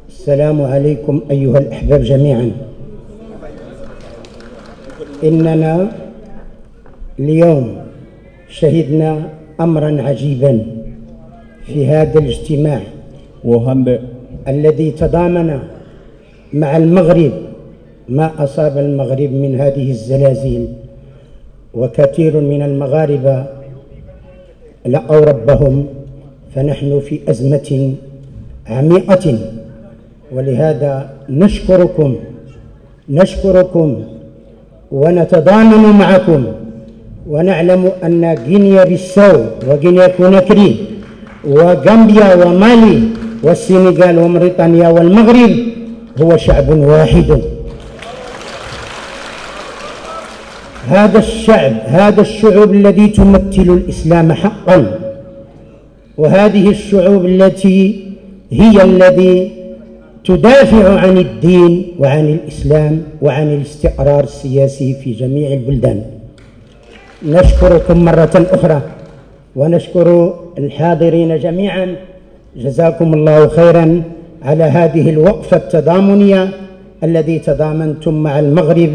السلام عليكم أيها الأحباب جميعا. إننا اليوم شهدنا أمرا عجيبا في هذا الاجتماع الذي تضامن مع المغرب ما أصاب المغرب من هذه الزلازل، وكثير من المغاربة لقوا ربهم، فنحن في أزمة عميقة. ولهذا نشكركم ونتضامن معكم، ونعلم أن غينيا بيساو وغينيا كوناكري وغامبيا ومالي والسنغال وموريتانيا والمغرب هو شعب واحد. هذا الشعوب الذي تمثل الإسلام حقا، وهذه الشعوب التي هي الذي تدافع عن الدين وعن الإسلام وعن الاستقرار السياسي في جميع البلدان. نشكركم مرة أخرى ونشكر الحاضرين جميعا، جزاكم الله خيرا على هذه الوقفة التضامنية الذي تضامنتم مع المغرب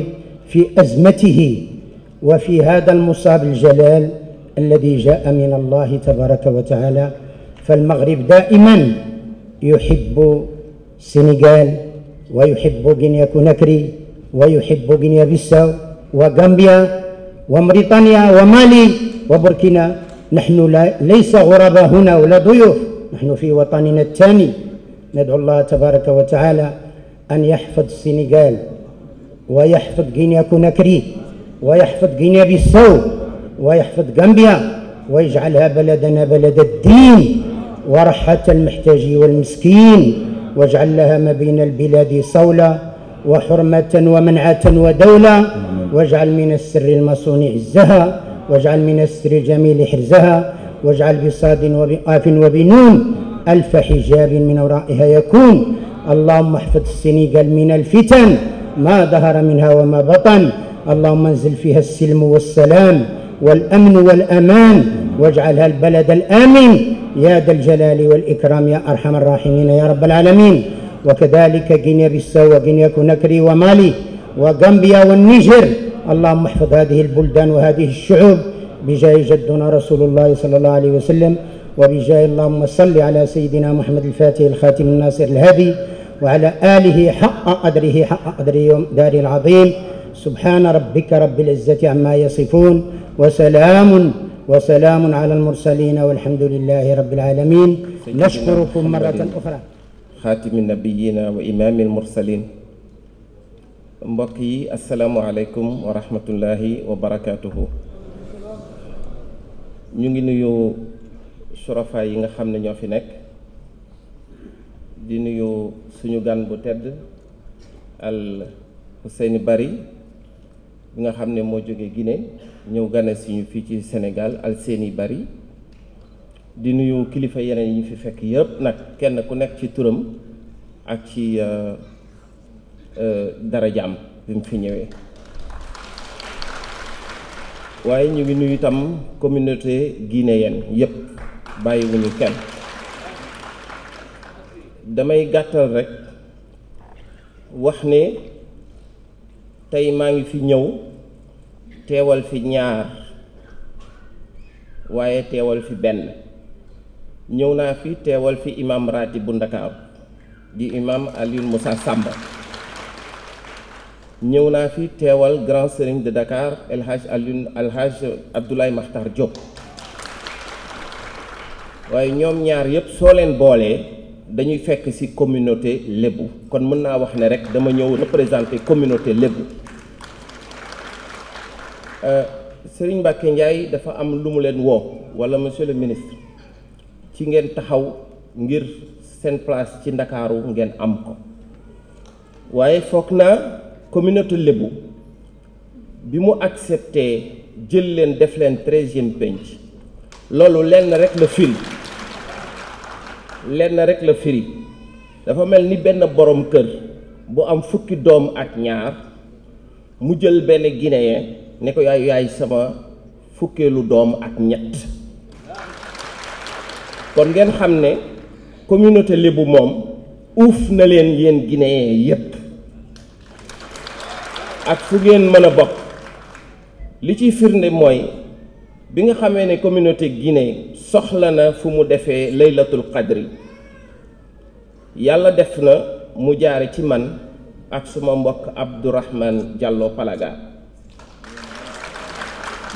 في أزمته وفي هذا المصاب الجلال الذي جاء من الله تبارك وتعالى. فالمغرب دائما يحب السنغال ويحب غينيا كوناكري ويحب غينيا بيساو وغامبيا وموريتانيا ومالي وبوركينا. نحن ليس غرباء هنا ولا ضيوف، نحن في وطننا الثاني. ندعو الله تبارك وتعالى أن يحفظ السنغال ويحفظ غينيا كوناكري ويحفظ غينيا بيساو ويحفظ غامبيا، ويجعلها بلدنا بلد الدين ورحة المحتاج والمسكين، واجعل لها ما بين البلاد صولة وحرمة ومنعة ودولة، واجعل من السر المصون عزها، واجعل من السر الجميل حرزها، واجعل بصاد وبقاف وبنون ألف حجاب من ورائها يكون. اللهم احفظ السنغال من الفتن ما ظهر منها وما بطن، اللهم انزل فيها السلم والسلام والأمن والأمان، واجعلها البلد الآمن يا ذا الجلال والإكرام يا أرحم الراحمين يا رب العالمين. وكذلك غينيا بيساو وغينيا كوناكري ومالي وغامبيا والنيجر، اللهم احفظ هذه البلدان وهذه الشعوب بجاه جدنا رسول الله صلى الله عليه وسلم، وبجاه اللهم صل على سيدنا محمد الفاتح الخاتم الناصر الهادي وعلى آله حق قدره يوم دار العظيم. سبحان ربك رب العزة عما يصفون وسلام على المرسلين والحمد لله رب العالمين. نشكركم مرة أخرى. خاتم النبيين وإمام المرسلين. mbokk yi asalaamualeykum wa rahmatullahi wa barakaatuhu. ñu ngi nuyu surafa yi nga xam ne ñoo fi nekk, di nuyu suñu gan bu tedd al Ousseyni Bari bi nga xam ne moo jóge Guinée ñëw gane suñu fii ci Sénégal al Séni Bari. di nuyu kilifa yeneen yi ñu fi fekk yëpp nag, kenn ku nekk ci turam ak ci darajaam bi mu fi ñëwee. waaye ñu ngi nuyu itam communauté guinéenne yépp, bàyyiwuñu kenn. damay gàttal rekk wax ne tey maa ngi fi ñëw teewal fi ñaar, waaye teewal fi benn. ñëw naa fi teewal fi imam ratib bu Ndakaaru di imam Alioune Moussa Samba. ñëw naa fi teewal grand serigne de Dakar El Hadj Abdoulaye Makhtar Diop. waaye ñoom ñaar yépp soo leen boolee dañuy fekk ci communauté lébu, kon mën naa wax ne rek dama ñëw représenter communauté lébu. Serigne Mbacké Ndiaye dafa am lu mu leen woo, walla monsieur le ministre, ci ngeen taxaw ngir seen place ci Ndakaaru ngeen am ko. waaye foog naa communauté lébu bi mu accepté jël leen def leen 13e penc, loolu lenn rek la firi. dafa mel ni benn borom kër bu am fukki doom ak ñaar mu jël benn guinéen ne ko yaay sama fukkeelu doom ak ñett. kon ngeen xam ne communauté lébu moom uuf na leen yéen guinéen yépp ak fu ngeen mën a bokk. li ciy firnde mooy bi nga xamee ne communauté Guinée soxla na fu mu defee laylatul qadri yàlla def na mu jaare ci man ak suma mbokk Abdourahmane Diallo Palaga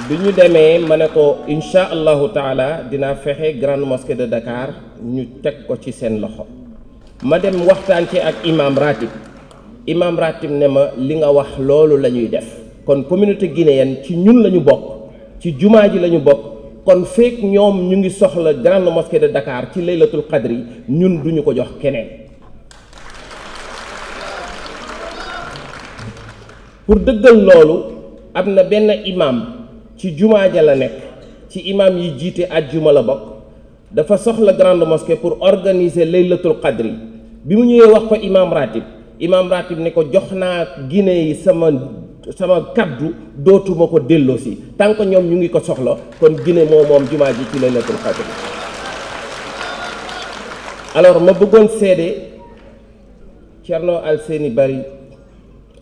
bi ñu demee ma ne ko incha allahu taala dinaa fexe grande mosquée de Dakar ñu teg ko ci seen loxo ma dem waxtaan ci ak imam ratib ne ma li nga wax loolu la ñuy def kon communauté guinéenne ci ñun la ñu bokk ci jumaa ji la ñu bokk kon fekk ñoom ñu ngi soxla grande mosquée de Dakar ci laylatul qadri ñun duñu ko jox keneen. pour dëggal loolu am na benn imam ci jumaa ja la nekk ci imam yi jiite àjjuma la bokk dafa soxla grande mosquée pour organiser laylatul qadri bi mu ñëwee wax ko imam ratib ne ko jox naa Guinée yi sama kaddu dootuma ko delloosi tant que ñoom ñu ngi ko soxla kon Guinée moom jumaa ji ci laylatul qadr. alors ma bëggoon seede Thierno Alseni Bari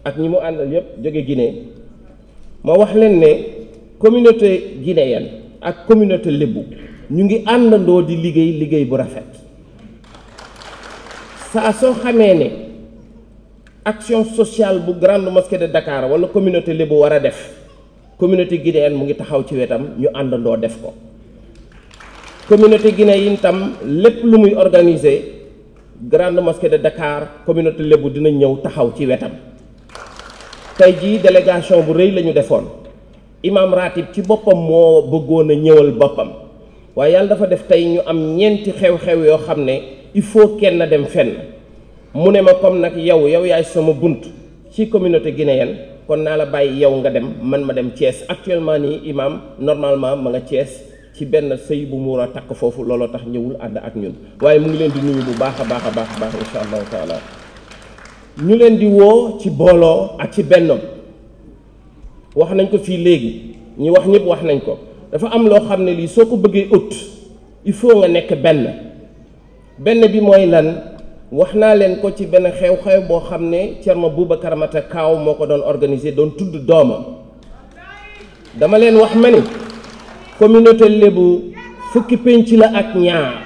ak ñi mu àndal yépp jóge Guinée ma wax leen ne communauté guinéenne ak communauté lébu ñu ngi àndandoo di liggéey bu rafet saa soo xamee ne action sociale bu grande mosquée de Dakar wala communauté lébu war a def communauté guinéenne mu ngi taxaw ci wetam ñu àndandoo def ko communauté guinéenne itam lépp lu muy organiser grande mosquée de Dakar communauté lébu dina ñëw taxaw ci wetam tey jii délégation bu rëy la ñu defoon imam ratib ci boppam moo bëggoon a ñëwal boppam waaye yàlla dafa def tey ñu am ñeenti xew-xew yoo xam ne il faut kenn dem fenn mu ne ma comme nag yow yaay sama bunt ci communauté guinéenne kon naa la bàyyi yow nga dem man ma dem Thiès actuellement nii imam normalement ma nga Thiès ci benn sëy bu mu war a takk foofu looloo tax ñëwul ànd ak ñun waaye mu ngi leen di nuyu bu baax a baax insha allahu taala ñu leen di woo ci booloo ak ci bennom wax nañ ko fii léegi ñi wax ñëpp wax nañ ko dafa am loo xam ne lii soo ko bëggee ut il faut nga nekk benn bi mooy lan wax naa leen ko ci benn xew-xew boo xam ne Thierno Boubacar Mata Kaaw moo ko doon organiser doon tudd doomam dama leen wax ma ni communauté lébu fukki pénc la ak ñaar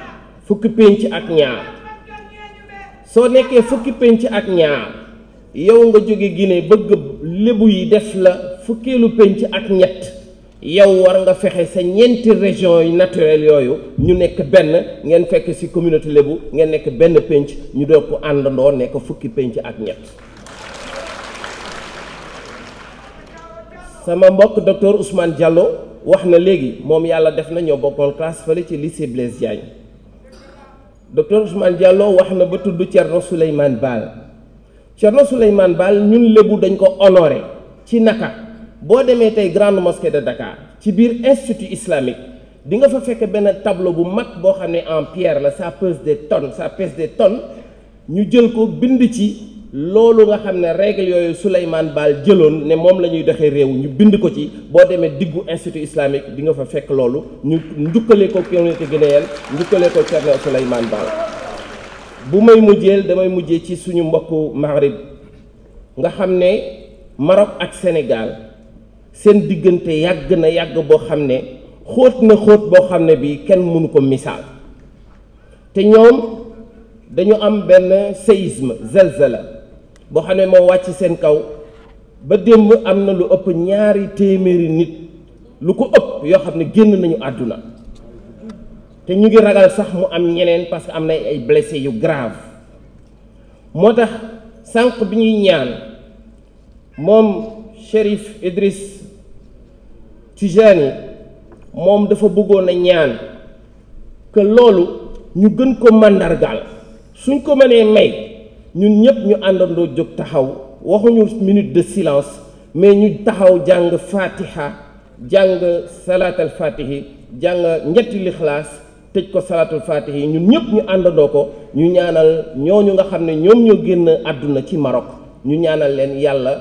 soo nekkee fukki pénc ak ñaar yow nga jóge Guinée bëgg lébu yi def la fukkeelu pénc ak ñett yow war nga fexe sa ñeenti région yi naturelles yooyu ñu nekk benn ngeen fekk ci communauté lébu ngeen nekk benn pénc ñu doog ko àndandoo nekk fukki pénc ak ñett sama mbokk docteur Ousmane Diallo wax na léegi moom yàlla def na ñoo bokkoon classe fële ci lycée Blaise Diagne docteur Ousmane Diallo wax na ba tudd Thierno Souleymane Baal ñun lébu dañ ko honoré ci naka boo demee tey grande mosquée de Dakar ci biir institut islamique di nga fa fekk benn tableau bu mag boo xam ne en pierre la ça pèse des tonnes ñu jël ko bind ci loolu nga xam ne règle yooyu Souleymane Baal jëloon ne moom la ñuy doxee réew ñu bind ko ci boo demee diggu institut islamique di nga fa fekk loolu ñu njukkale ko communauté guinéenne njukkale ko Thierno Souleymane Baal bu may mujjeel damay mujjee ci suñu mbokku Maghrib nga xam ne Maroc ak Sénégal seen diggante yàgg na yàgg boo xam ne xóot na xóot boo xam ne bi kenn mënu ko misaal te ñoom dañu am benn séisme zalzala boo xam ne moo wàcc seen kaw ba démb am na lu ëpp 200 nit lu ko ëpp yoo xam ne génn nañu àdduna te ñu ngi ragal sax mu am ñeneen parce que am na ay blessé yu grave moo tax sànq bi ñuy ñaan moom Chérif Idriss Tijani moom dafa bëggoon a ñaan que loolu ñu gën ko màndargaal suñ ko mënee may ñun ñëpp ñu àndandoo jóg taxaw waxuñu minute de silence mais ñu taxaw jàng fatiha jàng salaatal fatihi jàng ñetti lixlaas tëj ko salaatul fatihi ñun ñëpp ñu àndandoo ko ñu ñaanal ñooñu nga xam ne ñoom ñoo génn àdduna ci Maroc ñu ñaanal leen yàlla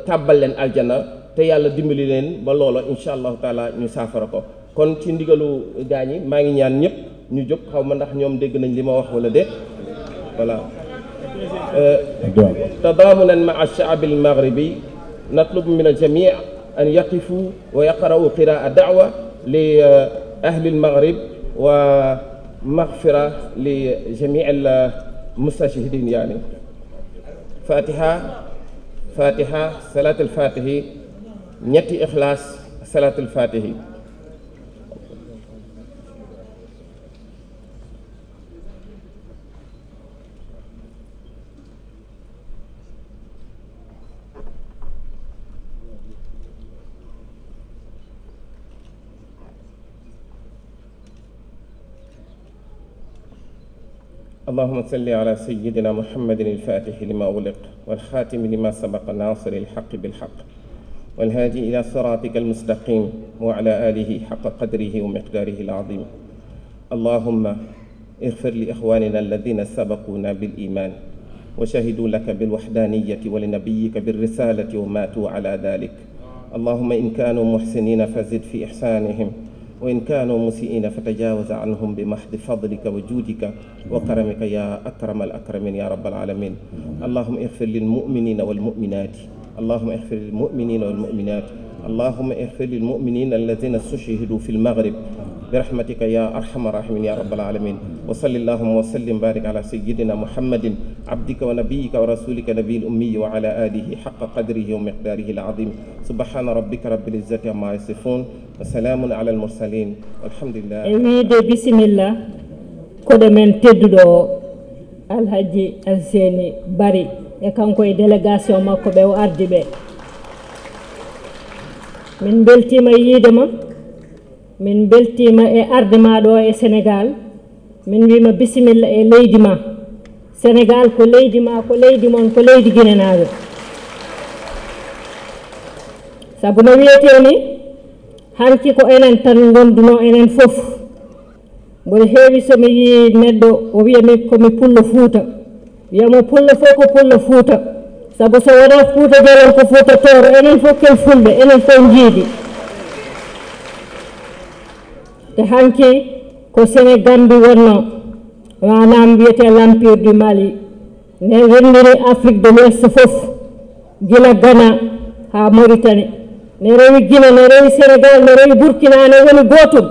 tàbbal leen aljana te yàlla dimbali leen ba loola incha allahu taala ñu saafara ko kon ci ndigalu gaañi maa ngi ñaan ñëpp ñu jóg xaw ma ndax ñoom dégg nañ li ma wax wala déet voilà تضامنا مع الشعب المغربي نطلب من الجميع أن يقفوا ويقرأوا قراءة دعوة لأهل المغرب ومغفرة لجميع المستشهدين يعني. فاتحة صلاة الفاتحة نيتي إخلاص صلاة الفاتحة. اللهم صل على سيدنا محمد الفاتح لما أغلق والخاتم لما سبق ناصر الحق بالحق والهادي إلى صراطك المستقيم وعلى آله حق قدره ومقداره العظيم. اللهم اغفر لإخواننا الذين سبقونا بالإيمان وشهدوا لك بالوحدانية ولنبيك بالرسالة وماتوا على ذلك. اللهم إن كانوا محسنين فزد في إحسانهم وإن كانوا مسيئين فتجاوز عنهم بمحض فضلك وجودك وكرمك يا أكرم الأكرمين يا رب العالمين. اللهم اغفر للمؤمنين والمؤمنات اللهم اغفر للمؤمنين والمؤمنات اللهم اغفر للمؤمنين الذين استشهدوا في المغرب برحمتك يا أرحم الراحمين يا رب العالمين. وصل اللهم وسلم بارك على سيدنا محمد عبدك ونبيك ورسولك نبي الأمي وعلى آله حق قدره ومقداره العظيم. سبحان ربك رب العزة عما يصفون وسلام على المرسلين والحمد لله. بسم الله كده من تدو الحاج الزيني باري يكانكو دélégation makko be o ardi be min beltima yidema min beltima e ardema do e Sénégal min wima bismillah e leydi ma Sénégal ko leydi ma ko leydi mon ko leydi guinénaɓe sabu no wiyeteni hanki ko enen tan gonduno enen fof mboɗo heewi somi yi neɗɗo o wiyami komi pullo Fuuta wiyamo pullo fof ko pullo Fuuta sabu so wona Fuuta Jalon ko Fuuta Tooro enen fof kel fulɓe enen fof jiiɗi te hanki ko Sénégambi wonno manam wiyete l'empire du Mali ne renndiri Afrique de l'Ouest fof gila Ghana ha Mauritanie ne rewi Guinée ne rewi Sénégal ne rewi Burkina ne woni gotum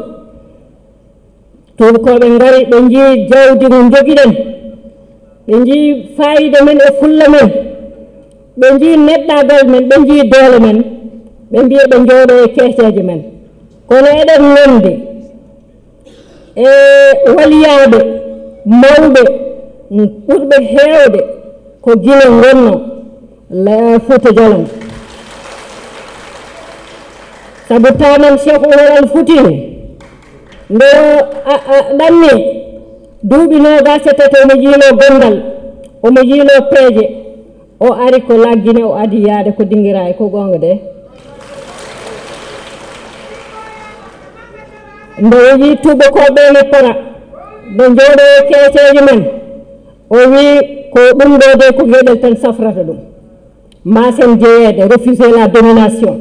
tubakoɓe ngari ɓe jii jawdi mo joguiɗen ɓe jii fayida men e fulla men ɓe jii neɗɗagal men ɓe jii doole men ɓe mbiya ɓe jooɗo e keeceje men kono eɗen nande e waliyaɓe mawɓe ɓurɓe heewde ko Guinée gonno Fuuta Jalon sabu taman Cheikh Oumar Al Foutiyou nde ɗanni duuɓi nogas e tati omo jiino gondal omo jiino peeje o ari ko laggine o adi yaade ko dinguira e ko gonga de nde o wi tubakoɓe ne para ɓe jooɗo e keeceje men o wi ko ɗum ɗo de ko gueɗel tan safrata ɗum mbasen jeeyede refuser la domination.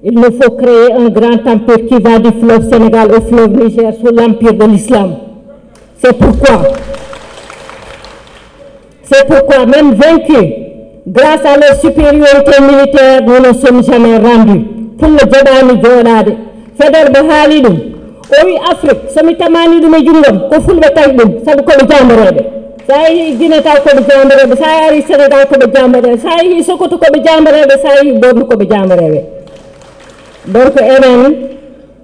Il nous faut créer un grand empire qui va du fleuve Sénégal au fleuve Niger sous l'empire de l'islam. C'est pourquoi même vaincus, grâce à leur supériorité militaire, nous ne sommes jamais rendus. Pour le Jabani Jodade, Feder Bahalidum, oui Afrique, Somitamani du Mejungam, Koful Bataidum, Sabuko Jambarebe, Sai Guineta Kobe Jambarebe, Sai Sénégal Kobe Jambarebe, Sai Sokoto Kobe Jambarebe, Sai Bornu Kobe Jambarebe. Donc enen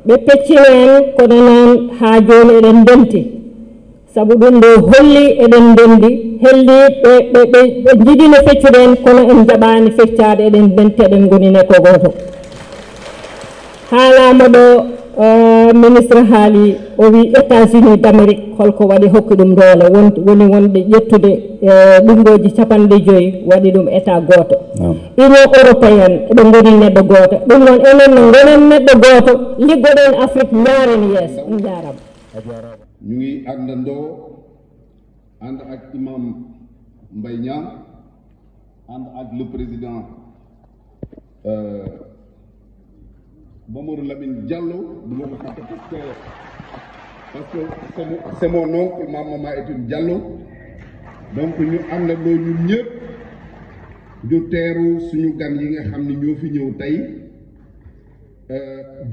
ɓe peccinen kono noon ha joni eɗen ndenti sabu ɗum ɗo holli eɗen ndendi helli ɓe jiɗino feccuɗen kono en jaɓani feccade eɗen ndenti eɗen gonine ko goto haalama ɗo ministre haali o wi États-Unis d'Amérique holko waɗi hokki ɗum doole woni wonde ƴettude ɗumɗoji 50 waɗi ɗum état goto Union européenne eɓe goni neɗɗo goto ɗum noon enen no gonen neɗɗo goto liggoɗen Afrique jaaren yeeso on jarama ñu ngi àndandoo ànd ak imam Mbaye Niang ànd ak le président Mamadou Lamine Diallo du ma ko fàtte parce que c'est mon oncle, ma maman est une Diallo donc ñu àndandoo ñun ñëpp ñu teeru suñu gan yi nga xam ni ñoo fi ñëw tey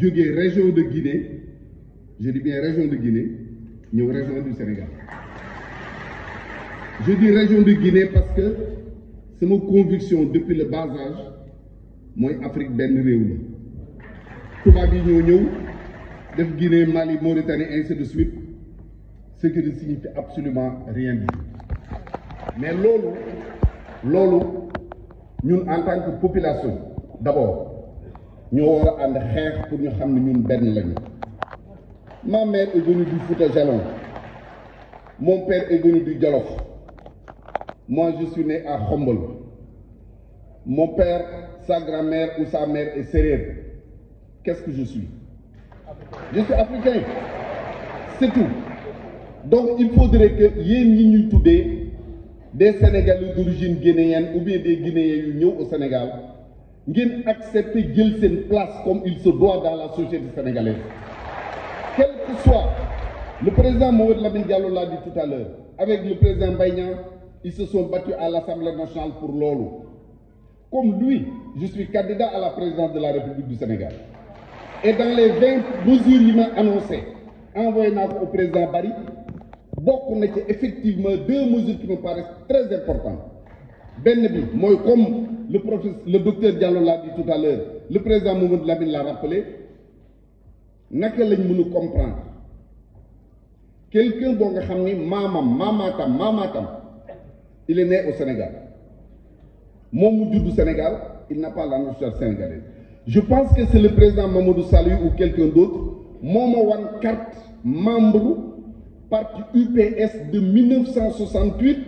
jógee région de Guinée, je dis bien région de Guinée, ñëw région du Sénégal. Je dis région de Guinée parce que c'est ma conviction depuis le bas âge mooy Afrique benn réew la tubaab yi ñoo ñëw def Guinée, Mali, Mauritanie, ainsi de suite, ce qui ne signifie absolument rien du tout. Mais loolu ñun en tant que population d'abord ñoo war a ànd xeex pour ñu xam ne ñun benn lañu. Ma mère est venue du Fouta Djallon, mon père est venu du Djolof, moi je suis né à Khombol, mon père, sa grand-mère ou sa mère est sérère. Qu'est-ce que je suis? Je suis africain, c'est tout. Donc il faudrait que yéen ñi ñuy tuddee des Sénégalais d'origine guinéenne ou bien des Guinéens yu ñëw au Sénégal ngeen accepter jël seen place comme il se doit dans la société sénégalaise. Quel que soit, le président Mohamed Lamine Diallo l'a dit tout à l'heure, avec le président Mbaye Niang, ils se sont battus à l'Assemblée nationale pour loolu. Comme lui, je suis candidat à la présidence de la République du Sénégal. Et dans les 20 mesures yi ma annoncé envoyé naa ko au président Barry, bokk na ci effectivement 2 mesures qui me paraissent très importantes. Benn bi mooy comme le docteur Diallo l'a dit tout à l'heure, le président Mohamed Lamine l'a rappelé, naka lañ mën a comprendre quelqu'un boo nga xam ni maamaatam il est né au Sénégal moom mu juddu Sénégal, il n'a pas la nationalité sénégalaise. Je pense que c'est le président Mamadou Saliou ou quelqu'un d'autre moo ma wan carte membre parti UPS de 1968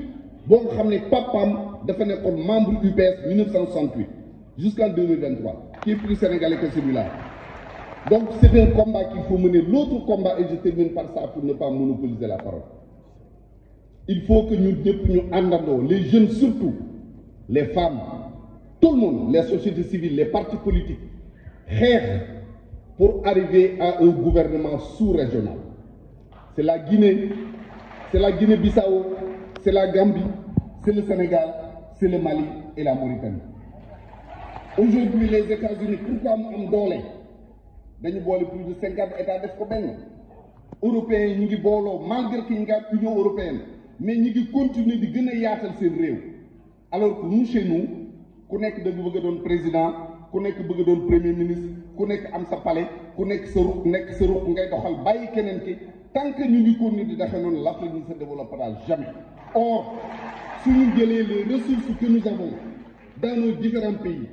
boo nga xam ne papaam dafa nekkoon membre UPS 1968 jusqu'en 2023 qui est plus sénégalais que celui-là. Donc c'est un combat qu'il faut mener. L'autre combat, et je termine par ça pour ne pas monopoliser la parole, il faut que nous àndandoo, les jeunes surtout, les femmes, tout le monde, les sociétés civiles, les partis politiques, xeex pour arriver à un gouvernement sous-régional. C'est la Guinée, c'est la Guinée-Bissau, c'est la Gambie, c'est le Sénégal, c'est le Mali et la Mauritanie. Aujourd'hui, les États-Unis, pourquoi mu am doole? Dañu boole plus de 50 États def ko benn. Européens yi ñu ngi booloo malgré que ñu ngi am Union européenne, mais ñu ngi continuer di gën a yaatal seen réew. Alors que nous chez nous ku nekk da nga bëgg a doon président, ku nekk bëgg a doon premier ministre, ku nekk am sa palais, ku nekk sa ruq ngay doxal bàyyi keneen ki. Tant que ñu ngi continuer di doxee noonu, l'Afrique ne se développera jamais. Or su ñu jëlee les ressources que nous avons dans nos différents pays,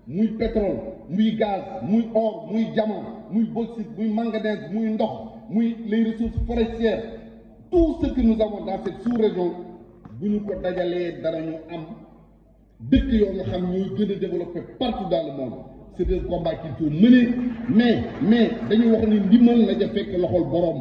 muy pétrole, muy gaz, muy or, muy diamant, muy bauxite, muy manganèse, muy ndox, muy les ressources forestières, tout ce que nous avons dans cette sous-région bu ñu ko dajalee dara ñu am dëkk yoo nga xam ñooy gën a développer partout dans le monde. C'est un combat qu'il faut mener, mais dañu wax ni ndimbal la ja fekk loxol borom.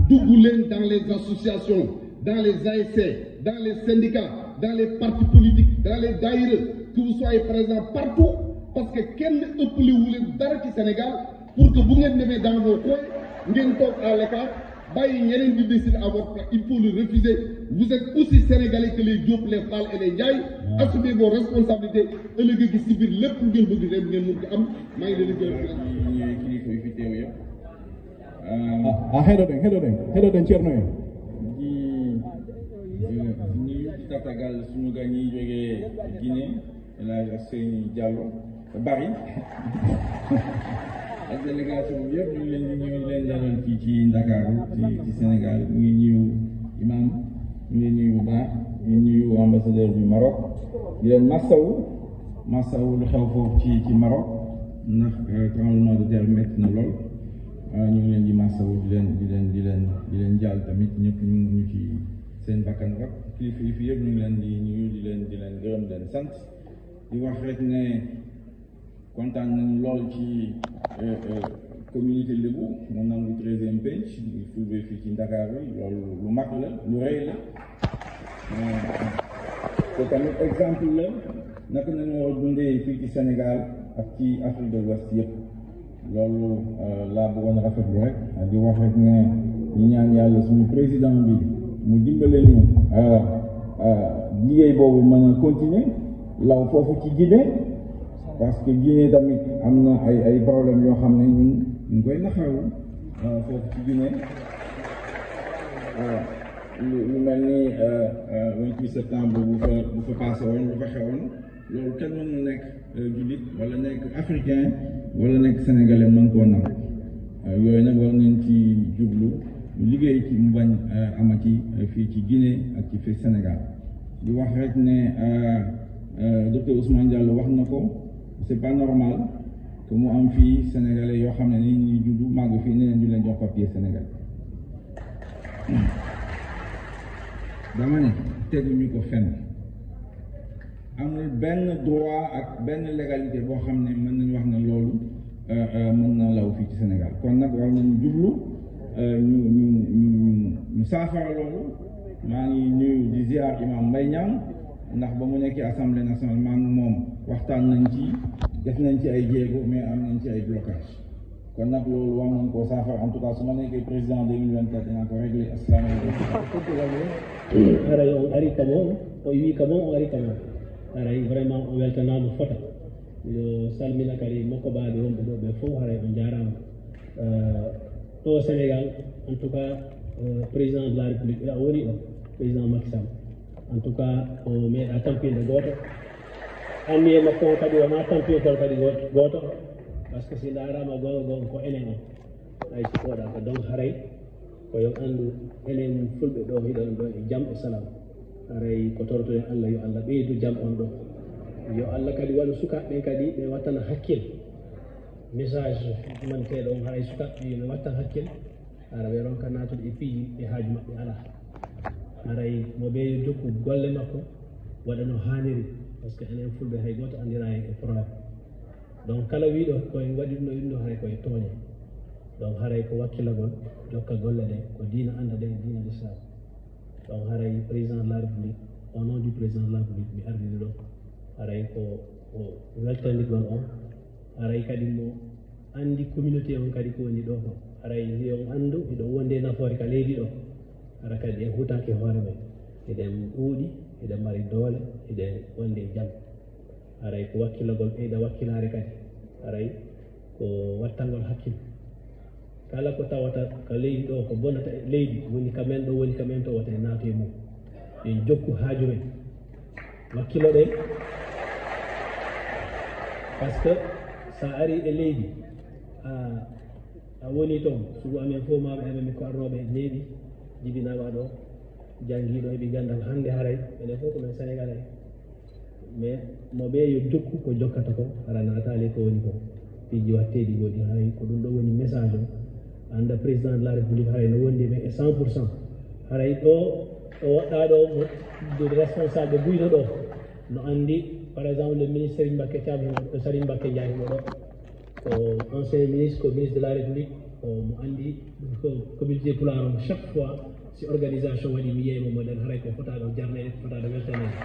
Dugg leen dans les associations, dans les ASC, dans les syndicats, dans les partis politiques, dans les daïra, que vous soyez présents partout, parce que kenn ëppale wu leen dara ci Sénégal pour que bu ngeen demee dans vos coins ngeen toog à l'écart bàyyi ñeneen di décider à votre place. Il faut le refuser. Vous êtes aussi sénégalais que les Diop, les Fall et les Ndiaye. Assumez vos responsabilités. ëllëg gi si biir lépp ngeen bëgg rek ngeen mën ko am. Maa ngi leen di gërëm. kilifa yi fi teew yëpp. heɗoɗen ceerno en ñu tatagal suñu gan yi jógee Guinée El Hadj Seyni Diallo Barry ak délégation bi yëpp ñu ngi leen dalal fii ci Ndakaaru ci Sénégal ñu ngi nuyu imam ñu ngi nuyu bu baax ñu ngi nuyu ambassadeur du Maroc di leen massawu lu xew foofu ci Maroc ndax tremblement de terre métti na lool. ñu ngi leen di masawu di leen jàll tamit ñëpp ñu ci seen bakkan rek kilifa yi fi yëpp ñu ngi leen di nuyu di leen gërëm di leen sant di wax rek ne kontaan nañu lool ci communauté Lébu mu nangu 13e penc di fulbe fii ci Dakar bi loolu lu mag la lu rëy la te tamit exemple la naka nañu war a dundee fii ci Sénégal ak ci Afrique de l'Ouest yëpp loolu laa bëggoon rafetlu rek di wax rek ne ñu ñaan yàlla suñu président bi mu dimbale ñu liggéey boobu mën a continuer law foofu ci Guinée parce que Guinée tamit am na ay problème yoo xam ne ñun ñu koy naxaru foofu ci Guinée lu mel ni 28 septembre bu fa passé woon bu fa xewoon loolu kenn mën na nekk jullit wala nekk africain wala nekk sénégalais mën koo nangu yooyu nag war nañ ci jublu liggéey ci mu bañ amati fii ci Guinée ak ci fii Sénégal di wax rek ne docteur Ousmane Diallo wax na ko c'est pas normal que mu am fii sénégalais yoo xam ne ni ñuy juddu màgg fii ne leen ñu leen jox papier Sénégal dama ne teguñu ko fenn amul benn droit ak benn légalité boo xam ne mën nañu wax ne loolu mën na law fii ci Sénégal kon nag war nañu jublu ñu saafara loolu maa ngi nuyu di ziar imam Mbaye Niang ndax ba mu nekkee assemblée nationale maa ngi moom waxtaan nañ ci def nañ ci ay jéego mais am nañ ci ay blocage kon nag loolu war nañ koo saafara en tout cas su ma nekkee président 2024 dinaa ko réglé. Asalaamaaleykum. haray on ari kamo o wi kamo o ari kamo haray vraiment o weltanama fota yo salmina kadi makkobaɓe wonɓe ɗo ɓe fof haray on jarama ɗo Sénégal en tout cas président de la république a woni ɗo président Macky Sall en tout cas o meeɗa tampinde goto anni e makko kadi wona tampintol kadi goto par ce que si darama gonga ko enen on hay sikoɗa ko donc haray ko yo andu enen fulɓe ɗo hiɗon ɗo e jaam e salam haray ko tortoɗen Allah yo Allah ɓeydu jaam on ɗo yo Allah kadi waɗu sukaɓe ɓen kadi ɓe wattana hakkil message manteɗo on haray sukaɓe ɓe watta hakkil ara ɓe ronka natude e piiji e haaju maɓɓe ala haray mo ɓe jokku golle makko waɗa no hanniri par ce que enen fulɓe hay goto andira e problème donc kala wiɗo koye waɗirno inno haray koye tooñe donc haray ko wakkilagol jokka golle ɗe ko diina anda ɗe diina l'islam donc haray président de la république au nom du président de la république mi ardini ɗo haray ko weltanigol on haray kadi mo andi communauté on kadi ko woni ɗo ko haray si on andu eɗon wonde nafoore ka leydi ɗo hara kadi en hutaki hoore men eɗen ɗuuɗi eɗen mari doole eɗen wonde e jaam haray ko wakkilagol ɓeyda wakkilare kadi haray ko wattangol hakkille kala ko tawata ko leydi ɗo ko bonata e leydi woni kamen ɗo woni kamen to wata e naato e mum en jokku haaju men wakkilo ɗe par ce que sa ari e leydi a woni toon sugu amen fof maɓe amen ko arnoɓe leydi jibinaɓa ɗo jangguiɗo heeɓi gandal hande haray enen fof ko men sénégalais mais mo ɓe yo jokku ko jokkata ko hara natali ko woni ko piiji watteɗi woɗi hay ko ɗum ɗo woni message o anda président de la république haray no wondi ɓe e 100% haray ɗo o waɗɗa ɗo de responsable buyno ɗo no andi par exemple le ministre Serigne Mbacké Thiam Serigne Mbacké Ndiaye mo ɗo ko ancien ministre ko ministre de la république o mo andi ko communauté pulaar o chaque fois si organisation waɗi mi yeymo moɗen haray ko fotaɗo jarnede ko fotaɗo weltanede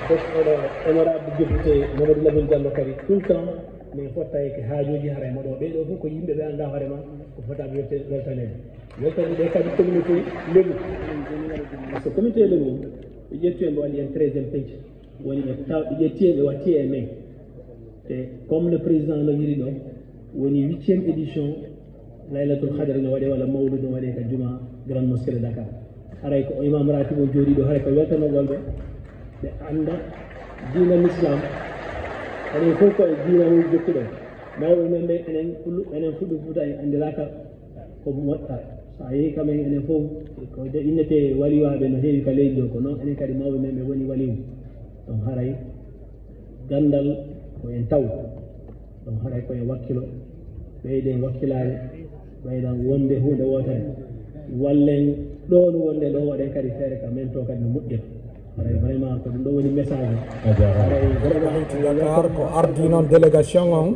donc oɗo honorable député Mamadou Lamine Diallo kadi tout le temps min fotta e haajuji haray moɗo ɓeɗo fof ko yimɓe ɓe anda hoorema ko fotaɓe weltanede weltaneɗe kadi communauté lebu par ce que communauté lebu ɓe ƴetti en ɓe waɗi en 13e penc woni ɓe ƴetti en ɓe watti e men te comme le président no yiri ɗo woni 8e édition laylatul hadre no waɗe walla mawlud no waɗe ka juma grande mosquée de Dakar haray ko imam ratib o jooɗi ɗo haray ko weltanogol ɓe ɓe anda diina l'islam enen fof koye diina mo jokkuɗo mawɓe men ɓe enen fuɗɗo fuuta en andiraka komo waɗɗa sa yeehi kamen enen fof ko innete waliwaɓe no heewi ka leydi ɗo ko noon enen kadi mawɓe men ɓe woni waliwu donc haray gandal ko en taw donc haray koye wakkilo ɓeyden wakkilare ɓeydan wonde hunde wotere wallen ɗo no wonde ɗo waɗen kadi feere ka men to kadi no moƴƴata haray vraiment ko ɗum ɗo woni message Dakar ko ardi noon délégation on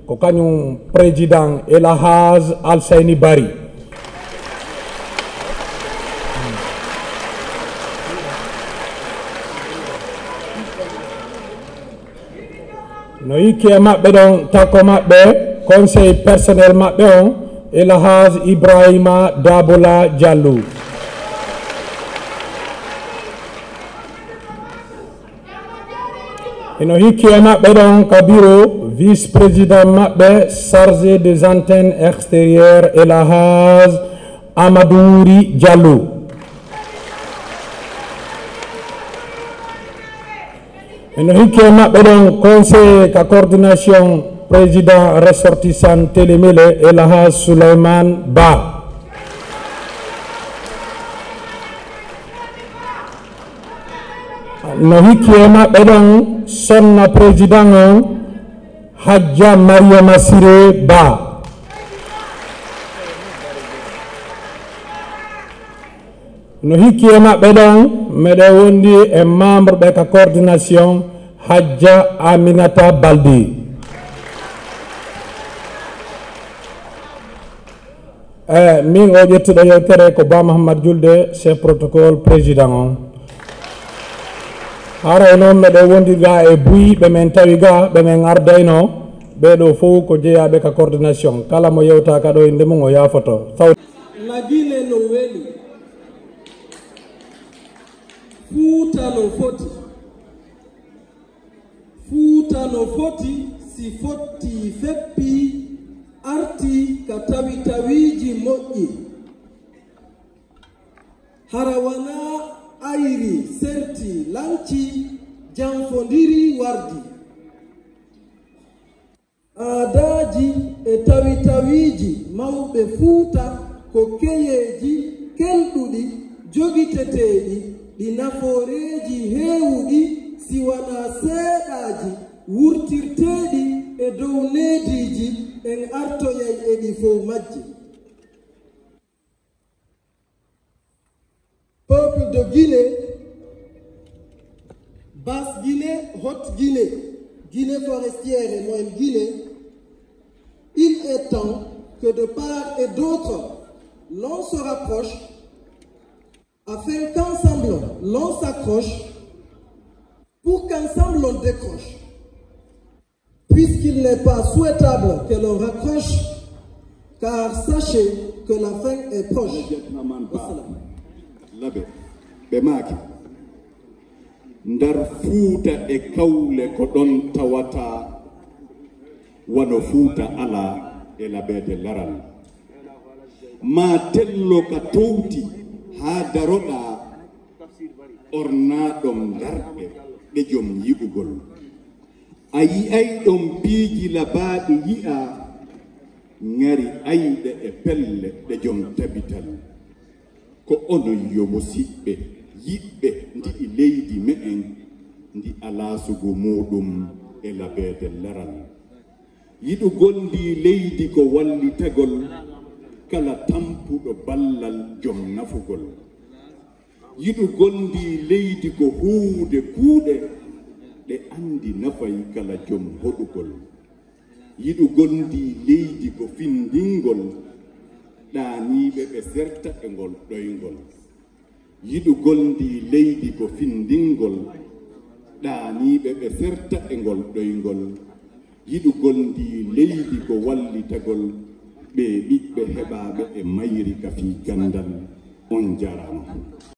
ko kañum président El Hadj Alseyni Bari no yikki e maɓɓe ɗon takko maɓɓe conseil personnel maɓɓe on El Hadj Ibrahima Dabola Diallo ino hikki e maɓɓe ɗon ka bureau vice président maɓɓe chargé des antennes extérieures Elhaj Amadouri Diallo. ino hikki e maɓɓe ɗon conseiller ka coordination président ressortissant Télémélé Elhaj Souleymane Ba. no hikki e maɓɓe ɗon sonna président on Hadja Mariama Siré Ba. no hikki e maɓɓe ɗon meɗe wondi e membre ɓe ka coordination Hadja Aminata Baldi. min o ƴettuɗo yewtere ko Ba Mahamad Julde chef protocole président on. hara noon meɗe wondi ga e buyi ɓe men tawi ga ɓe men ardayno ɓeɗo fof ko jeeyaɓe ka coordination kala mo yewta ka ɗo inde mum o yafoto lagine no weli fuuta no foti si fotti feppi arti ka tawiji moƴƴi hara wana ayri serti lanci janfodiri wardi aadaji e tawiji mawɓe fuuta ko keyeji kelɗuɗi jogiteteɗi ɗi nafooreji heewuɗi siwana seeɗaji wurtirteɗi e dow neediji en artoyay e ɗi fof majji. Peuple de Guinée, Basse-Guinée, Haute-Guinée, Guinée forestière et moyenne Guinée, il est temps que de part et d'autre, l'on se rapproche afin qu'ensemble l'on s'accroche pour qu'ensemble l'on décroche. Puisqu'il n'est pas souhaitable que l'on raccroche, car sachez que la fin est proche. Labe ɓe maaki ndar fuuta e kawle ko ɗon tawata wano fuuta ala e labeede laral ma tello ka towti haa daroɗa ornaɗom darɗe ɗe jom yiɓugol a yi'ay ɗon piiji labaaɗi yi'a ŋari ayɗe e pelle ɗe jom tabital ko onon yo musidɓe yiɓɓe ndi e leydi me'en ndi alaasugo muɗum e labeede laral yiɗugol ndi leydi ko wallitagol kala tampuɗo ballal jom nafugol yiɗugol ndi leydi ko huude kuuɗe ɗe andi nafay kala jom hoɗugol yiɗugol ndi leydi ko findingol ɗaaniɓe ɓe serta e ngol ɗoyngol yiɗugol ndi leydi ko findingol ɗaaniɓe ɓe serta e ngol ɗoyngol yiɗugol ndi leydi ko wallitagol ɓe ɓiɓɓe heɓaɓe e mayri ka fi gandal on jarama